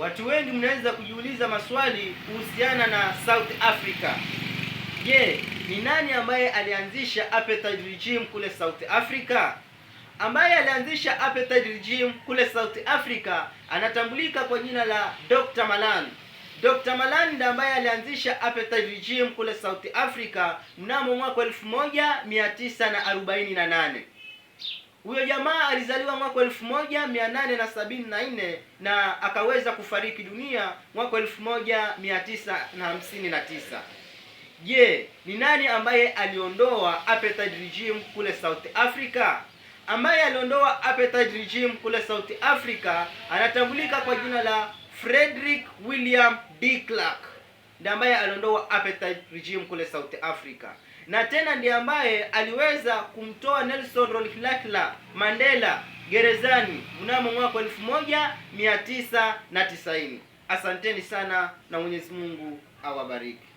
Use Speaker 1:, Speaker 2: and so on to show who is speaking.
Speaker 1: Watu wengi mnaweza kujiuliza maswali kuhusiana na South Africa. Je, ni nani ambaye alianzisha apartheid regime kule South Africa? Ambaye alianzisha apartheid regime kule South Africa anatambulika kwa jina la Dr. Malan. Dr. Malan ndiye ambaye alianzisha apartheid regime kule South Africa mnamo mwaka 1948. Huyo jamaa alizaliwa mwaka 1874 na akaweza kufariki dunia mwaka 1959. Je, ni nani ambaye aliondoa apartheid regime kule South Africa? Ambaye aliondoa apartheid regime kule South Africa anatambulika kwa jina la Frederick William de Klerk, ndiye ambaye aliondoa apartheid regime kule South Africa, na tena ndiye ambaye aliweza kumtoa Nelson Rolihlahla Mandela gerezani mnamo mwaka 1990. Asanteni sana na Mwenyezi Mungu awabariki.